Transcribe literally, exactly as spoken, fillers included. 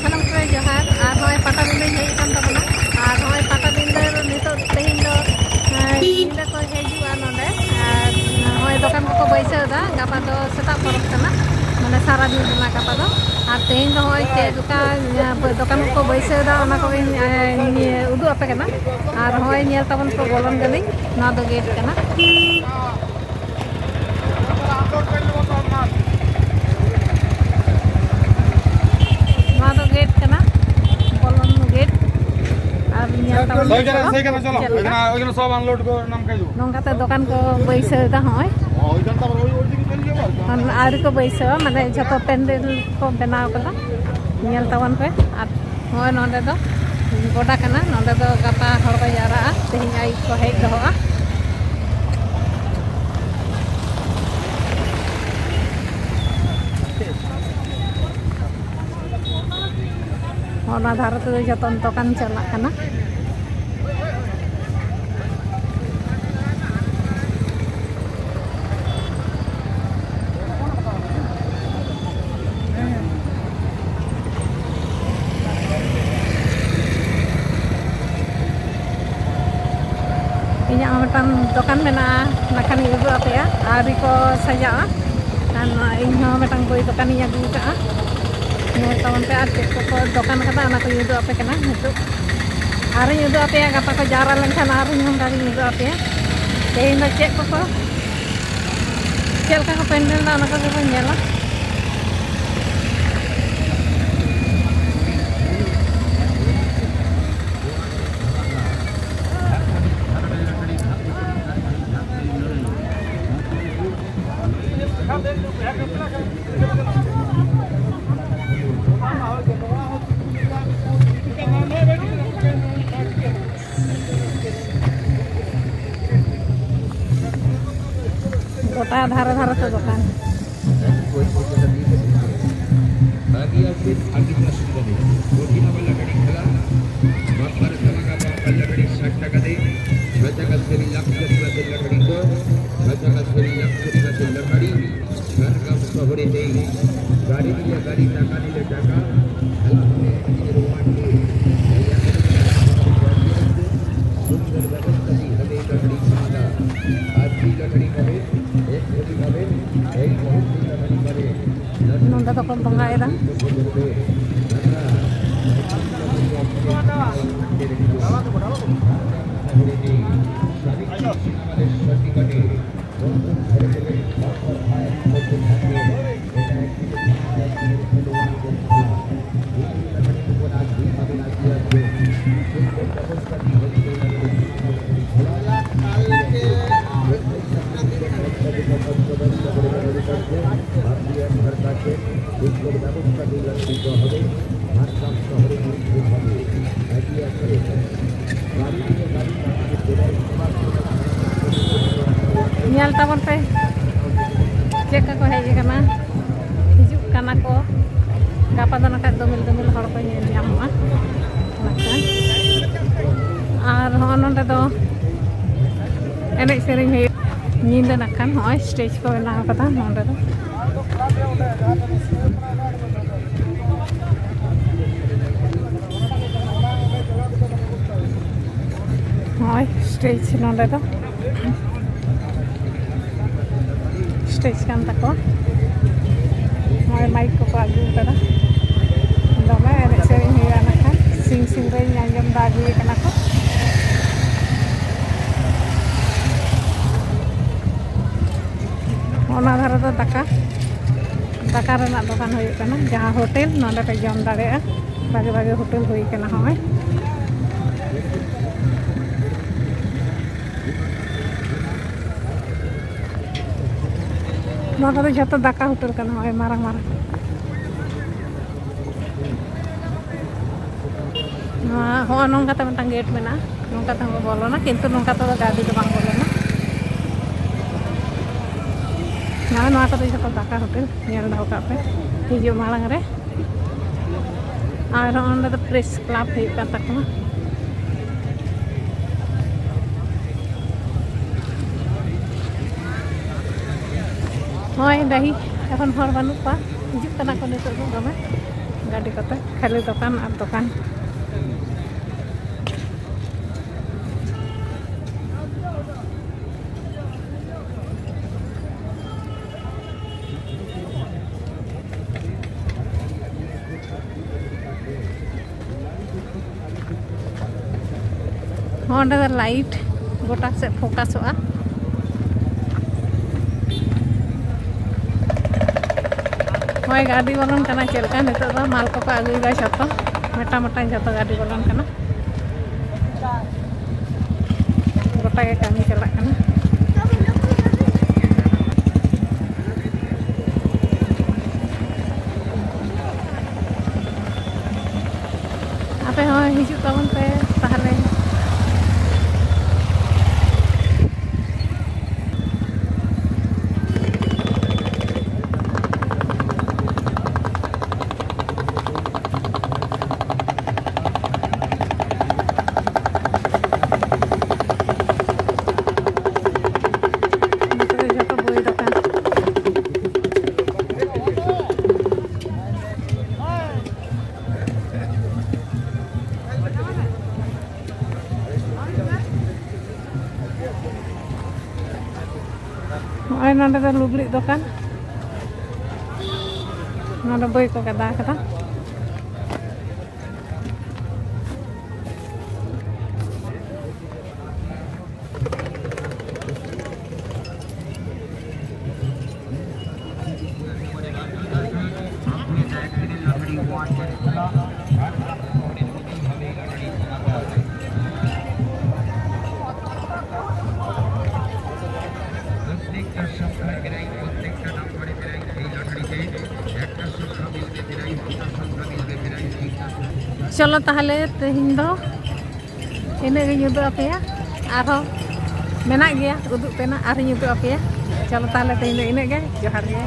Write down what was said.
ᱥᱟᱱᱟᱢ ᱠᱚ ᱡᱚᱦᱟᱨ᱾ ᱟᱨ ᱱᱚᱜᱼᱚᱭ ᱯᱟᱴᱟᱵᱤᱸᱫᱟᱹᱧ ᱦᱮᱡ ᱟᱠᱟᱱ ᱛᱟᱵᱚᱱᱟ᱾ ᱟᱨ ᱱᱚᱜᱼᱚᱭ ᱯᱟᱴᱟᱵᱤᱸᱫᱟᱹ ᱨᱮ ᱱᱤᱛᱚᱜ ᱛᱮᱦᱮᱧ ᱫᱚ, ᱮᱸ, ᱧᱤᱫᱟᱹ ᱠᱚ ᱦᱤᱡᱩᱜᱼᱟ ᱱᱚᱰᱮ᱾ ᱟᱨ ᱱᱚᱜᱼᱚᱭ ᱫᱚᱠᱟᱱ ᱠᱚᱠᱚ ᱵᱟᱹᱭᱥᱟᱹᱣ ᱮᱫᱟ᱾ ᱜᱟᱯᱟ ᱫᱚ ᱥᱮᱛᱟᱜ ᱯᱚᱨᱚᱵᱽ ᱠᱟᱱᱟ, ᱢᱟᱱᱮ ᱥᱟᱨᱟ ᱫᱤᱱ ᱨᱮᱱᱟᱜ ᱜᱟᱯᱟ ᱫᱚ᱾ ᱟᱨ ᱛᱮᱦᱮᱧ ᱫᱚ ᱱᱚᱜᱼᱚᱭ ᱪᱮᱫ ᱞᱮᱠᱟ, ᱮᱸ, ᱫᱚᱠᱟᱱ ᱠᱚᱠᱚ ᱵᱟᱹᱭᱥᱟᱹᱣ ᱮᱫᱟ, ᱚᱱᱟ ᱠᱚᱜᱮᱧ, ᱮᱸ, ᱩᱫᱩᱜ ᱟᱯᱮ ᱠᱟᱱᱟ᱾ ᱟᱨ ᱱᱚᱜᱼᱚᱭ ᱧᱮᱞ ᱛᱟᱵᱚᱱ ᱯᱮ, ᱵᱚᱞᱚᱱ ᱠᱟᱹᱱᱟᱹᱧ᱾ ᱱᱚᱣᱟ ᱫᱚ ᱜᱮᱴ ᱠᱟᱱᱟ᱾ ᱱᱚᱣᱟ ᱫᱚ ᱜᱮᱴ ᱠᱟᱱᱟ, ᱵᱚᱞᱚᱱ ᱜᱮᱴ᱾ ᱟᱨ ᱧᱮᱞ ᱛᱟᱵᱚᱱ ᱯᱮ, ᱥᱚᱵ ᱪᱮᱫ ᱞᱮᱠᱟ᱾ ᱱᱚᱝᱠᱟᱛᱮ ᱫᱚᱠᱟᱱ ᱠᱚ ᱵᱟᱹᱭᱥᱟᱹᱣ ᱮᱫᱟ ᱦᱚᱸᱜᱼᱚᱭ᱾ ᱟᱨ ᱟᱹᱣᱨᱤ ᱠᱚ ᱵᱟᱹᱭᱥᱟᱹᱣᱟ, ᱢᱟᱱᱮ ᱡᱷᱚᱛᱚ ᱯᱮᱱᱰᱮᱞ ᱠᱚ ᱵᱮᱱᱟᱣ ᱠᱟᱫᱟ᱾ ᱧᱮᱞ ᱛᱟᱵᱚᱱ ᱯᱮ᱾ ᱟᱨ ᱱᱚᱜᱼᱚᱭ ᱱᱚᱸᱰᱮ ᱫᱚ ᱜᱚᱰᱟ ᱠᱟᱱᱟ, ᱱᱚᱸᱰᱮ ᱫᱚ ᱜᱟᱯᱟ ᱦᱚᱲ ᱠᱚ ᱡᱟᱣᱨᱟᱜᱼᱟ, ᱛᱮᱦᱮᱧ ᱟᱹᱭᱩᱵ ᱠᱚ ᱦᱮᱡ ᱫᱚᱦᱚᱜᱼᱟ᱾ ᱚᱱᱟ ᱫᱷᱟᱨᱮ ᱛᱮᱫᱚ ᱡᱚᱛᱚ ᱫᱚᱠᱟᱱ ᱪᱟᱞᱟᱜ ᱠᱟᱱᱟ᱾ ᱤᱧᱟᱹᱜ ᱦᱚᱸ ᱢᱤᱫᱴᱟᱝ ᱫᱚᱠᱟᱱ ᱢᱮᱱᱟᱜᱼᱟ, ᱱᱟᱠᱷᱟᱱᱤᱧ ᱩᱫᱩᱜ ᱟᱯᱮᱭᱟ, ᱟᱹᱣᱨᱤ ᱠᱚ ᱥᱟᱡᱟᱜᱼᱟ᱾ ᱟᱨ ᱱᱚᱣᱟ ᱤᱧ ᱦᱚᱸ ᱢᱤᱫᱴᱟᱝ ᱵᱳᱭ ᱫᱚᱠᱟᱱᱤᱧ ᱟᱹᱜᱩ ᱟᱠᱟᱫᱼᱟ, ᱧᱮᱞ ᱛᱟᱵᱚᱱ ᱯᱮ᱾ ᱟᱨ ᱪᱮᱫ ᱠᱚᱠᱚ ᱫᱚᱠᱟᱱ ᱟᱠᱟᱫᱟ, ᱚᱱᱟ ᱠᱚᱧ ᱩᱫᱩᱜ ᱟᱯᱮ ᱠᱟᱱᱟ ᱱᱤᱛᱚᱜ᱾ ᱟᱨᱤᱧ ᱩᱫᱩᱜ ᱟᱯᱮᱭᱟ, ᱜᱟᱯᱟ ᱠᱚ ᱡᱟᱣᱨᱟ ᱞᱮᱱᱠᱷᱟᱱ ᱟᱨᱦᱚᱸ ᱚᱱᱠᱟ ᱜᱤᱧ ᱩᱫᱩᱜ ᱟᱯᱮᱭᱟ᱾ ᱛᱮᱦᱮᱧ ᱫᱚ ᱪᱮᱫ ᱠᱚᱠᱚ, ᱪᱮᱫ ᱞᱮᱠᱟ ᱠᱚ ᱯᱮᱱᱰᱮᱞ ᱮᱫᱟ, ᱚᱱᱟ ᱠᱚᱜᱮ ᱵᱚᱱ ᱧᱮᱞᱟ᱾ ᱜᱚᱴᱟ ᱫᱷᱟᱨᱮ ᱫᱷᱟᱨᱮ ᱛᱮ ᱫᱚᱠᱟᱱ᱾ ᱵᱷᱟᱹᱜᱤ ᱟᱨ ᱵᱮᱥ ᱟᱹᱰᱤ ᱢᱚᱡᱽ ᱥᱩᱵᱤᱫᱷᱟ ᱢᱮᱱᱟᱜᱼᱟ᱾ ᱠᱚᱴᱷᱤᱱ ᱟᱵᱟᱨ ᱞᱟᱠᱲᱤ ᱠᱷᱮᱞᱟ, ᱵᱟᱯᱟᱨ ᱥᱟᱢᱟ ᱠᱟᱯᱟ ᱟᱵᱟᱨ ᱞᱟᱠᱲᱤ ᱥᱟᱴ ᱴᱟᱠᱟ ᱛᱮ, ᱪᱷᱚᱭ ᱴᱟᱠᱟ ᱥᱮᱨᱤ ᱞᱟᱠᱷ ᱥᱮᱨᱤ ᱵᱟᱛᱮ ᱞᱟᱠᱲᱤ ᱠᱚ, ᱪᱷᱚᱭ ᱴᱟᱠᱟ ᱥᱮᱨᱤ ᱞᱟᱠᱷ ᱥᱮᱨᱤ ᱵᱟᱛᱮ ᱞᱟᱠᱲᱤ, ᱡᱷᱟᱲᱜᱨᱟᱢ ᱥᱚᱦᱚᱨᱮ ᱛᱮ गाड़ी के लिए गाड़ी, टाका के लिए टाका, हलाल में अपनी रोमांटी, भैया के लिए सुंदर व्यवस्था दी हमें लकड़ी खाना, अच्छी लकड़ी हमें, एक थोड़ी हमें, एक बहुत सी लकड़ी हमें। ᱱᱚᱰᱮ ᱫᱚᱠᱚ ᱵᱚᱸᱜᱟᱭᱮᱫᱟ᱾ ᱧᱮᱞ ᱛᱟᱵᱚᱱ ᱯᱮ ᱪᱮᱫ ᱞᱮᱠᱟ ᱠᱚ ᱦᱮᱡ ᱟᱠᱟᱱᱟ, ᱦᱤᱡᱩᱜ ᱠᱟᱱᱟ ᱠᱚ᱾ ᱜᱟᱯᱟ ᱫᱚ ᱱᱟᱠᱷᱟᱡ ᱫᱚᱢᱮᱞ ᱫᱚᱢᱮᱞ ᱦᱚᱲ ᱠᱚ ᱧᱮᱞ ᱧᱟᱢᱚᱜᱼᱟ᱾ ᱟᱨ ᱦᱚᱸᱜᱼᱚ ᱱᱚᱸᱰᱮ ᱫᱚ ᱮᱱᱮᱡ ᱥᱮᱨᱮᱧ ᱦᱩᱭᱩᱜ ᱧᱤᱫᱟᱹ ᱱᱟᱠᱷᱟᱱ ᱱᱚᱜᱼᱚᱭ ᱥᱴᱮᱡᱽ ᱠᱚ ᱵᱮᱱᱟᱣ ᱠᱟᱫᱟ ᱱᱚᱸᱰᱮ ᱫᱚ᱾ ᱱᱚᱜᱼᱚᱭ ᱥᱴᱮᱡᱽ ᱱᱚᱸᱰᱮ ᱫᱚ᱾ ᱥᱴᱮᱡᱽ ᱠᱟᱱ ᱛᱟᱠᱚᱣᱟ᱾ ᱱᱚᱜᱼᱚᱭ ᱢᱟᱭᱤᱠ ᱠᱚᱠᱚ ᱟᱹᱜᱩ ᱠᱟᱫᱟ᱾ ᱫᱚᱢᱮ ᱮᱱᱮᱡ ᱥᱮᱨᱮᱧ ᱦᱩᱭᱩᱜᱼᱟ ᱱᱟᱠᱷᱟᱱ᱾ ᱥᱤᱝ ᱥᱤᱝ ᱨᱮᱧ ᱟᱸᱡᱚᱢ ᱫᱟ, ᱟᱹᱜᱩᱭᱮ ᱠᱟᱱᱟ ᱠᱚ᱾ ᱚᱱᱟ ᱫᱷᱟᱨᱮ ᱫᱚ ᱫᱟᱠᱟ, ᱫᱟᱠᱟ ᱨᱮᱱᱟᱜ ᱫᱚᱠᱟᱱ ᱦᱩᱭᱩᱜ ᱠᱟᱱᱟ, ᱡᱟᱦᱟᱸ ᱦᱳᱴᱮᱞ, ᱱᱚᱸᱰᱮ ᱯᱮ ᱡᱚᱢ ᱫᱟᱲᱮᱭᱟᱜᱼᱟ᱾ ᱵᱷᱟᱜᱮ ᱵᱷᱟᱜᱮ ᱦᱳᱴᱮᱞ ᱦᱩᱭ ᱠᱟᱱᱟ ᱦᱚᱸᱜᱼᱚᱭ᱾ ᱱᱚᱣᱟ ᱠᱚᱫᱚ ᱡᱷᱚᱛᱚ ᱫᱟᱠᱟ ᱦᱳᱴᱮᱞ ᱠᱟᱱᱟ, ᱦᱚᱸᱜᱼᱚᱭ ᱢᱟᱨᱟᱝ ᱢᱟᱨᱟᱝ᱾ ᱱᱚᱣᱟ ᱦᱚᱸᱜᱼᱚ ᱱᱚᱝᱠᱟᱛᱮ ᱢᱤᱫᱴᱟᱝ ᱜᱮᱴ ᱢᱮᱱᱟᱜᱼᱟ, ᱱᱚᱝᱠᱟ ᱛᱮᱦᱚᱸ ᱵᱚᱞᱚᱱᱟ, ᱠᱤᱱᱛᱩ ᱱᱚᱝᱠᱟ ᱛᱮᱫᱚ ᱜᱟᱹᱰᱤ ᱫᱚ ᱵᱟᱝ ᱵᱚᱞᱚᱱᱟ᱾ ᱱᱚᱣᱟ, ᱱᱚᱣᱟ ᱠᱚᱫᱚ ᱡᱷᱚᱛᱚ ᱫᱟᱠᱟ ᱦᱳᱴᱮᱞ, ᱧᱮᱞ ᱫᱚᱦᱚ ᱠᱟᱜ ᱯᱮ ᱦᱤᱡᱩᱜ ᱢᱟᱲᱟᱝ ᱨᱮ᱾ ᱟᱨ ᱚᱸᱰᱮ ᱫᱚ ᱯᱨᱮᱥ ᱠᱞᱟᱵᱽ ᱦᱩᱭᱩᱜ ᱠᱟᱱ ᱛᱟᱠᱚᱣᱟ᱾ ᱦᱳᱭ ᱰᱟᱹᱦᱤ, ᱮᱠᱷᱚᱱ ᱦᱚᱲ ᱵᱟᱹᱱᱩᱜ ᱠᱚᱣᱟ᱾ ᱦᱤᱡᱩᱜ ᱠᱟᱱᱟ ᱠᱚ ᱱᱤᱛᱚᱜ ᱫᱚ ᱫᱚᱢᱮ ᱜᱟᱹᱰᱤ ᱠᱚᱛᱮ, ᱠᱷᱟᱹᱞᱤ ᱫᱚᱠᱟᱱ ᱟᱨ ᱫᱚᱠᱟᱱ᱾ ᱚᱸᱰᱮ ᱫᱚ ᱞᱟᱭᱤᱴ ᱜᱚᱴᱟ ᱥᱮᱫ ᱯᱷᱳᱠᱟᱥᱚᱜᱼᱟ᱾ ᱦᱳᱭ, ᱜᱟᱹᱰᱤ ᱵᱚᱞᱚᱱ ᱠᱟᱱᱟ᱾ ᱪᱮᱫ ᱞᱮᱠᱟ ᱱᱤᱛᱚᱜ ᱫᱚ ᱢᱟᱞ ᱠᱚᱠᱚ ᱟᱹᱜᱩᱭᱮᱫᱟ ᱡᱷᱚᱛᱚ, ᱢᱤᱫᱴᱟᱝ ᱢᱤᱫᱴᱟᱝ ᱡᱷᱚᱛᱚ ᱜᱟᱹᱰᱤ ᱵᱚᱞᱚᱱ ᱠᱟᱱᱟ᱾ ᱜᱚᱴᱟ ᱜᱮ ᱠᱟᱹᱢᱤ ᱪᱟᱞᱟᱜ ᱠᱟᱱᱟ᱾ ᱟᱯᱮ ᱦᱚᱸ ᱦᱤᱡᱩᱜ ᱛᱟᱵᱚᱱ ᱯᱮ ᱛᱟᱦᱚᱞᱮ᱾ ᱱᱚᱛᱮ ᱫᱚ ᱡᱷᱚᱛᱚ ᱵᱳᱭ ᱫᱚᱠᱟᱱ᱾ ᱱᱚᱜᱼᱚᱭ ᱱᱚᱰᱮ ᱫᱚ ᱞᱩᱜᱽᱲᱤᱡ ᱫᱚᱠᱟᱱ᱾ ᱱᱚᱰᱮ ᱵᱳᱭ ᱠᱚ ᱜᱟᱫᱟ ᱠᱟᱫᱟ᱾ ᱪᱚᱞᱚ ᱛᱟᱦᱚᱞᱮ ᱛᱮᱦᱮᱧ ᱫᱚ ᱤᱱᱟᱹᱜ ᱜᱤᱧ ᱩᱫᱩᱜ ᱟᱯᱮᱭᱟ᱾ ᱟᱨᱦᱚᱸ ᱢᱮᱱᱟᱜ ᱜᱮᱭᱟ ᱩᱫᱩᱜ ᱛᱮᱱᱟᱜ, ᱟᱨᱦᱚᱸᱧ ᱩᱫᱩᱜ ᱟᱯᱮᱭᱟ᱾ ᱪᱚᱞᱚ ᱛᱟᱦᱚᱞᱮ ᱛᱮᱦᱮᱧ ᱫᱚ ᱤᱱᱟᱹᱜ ᱜᱮ᱾ ᱡᱚᱦᱟᱨ ᱜᱮ᱾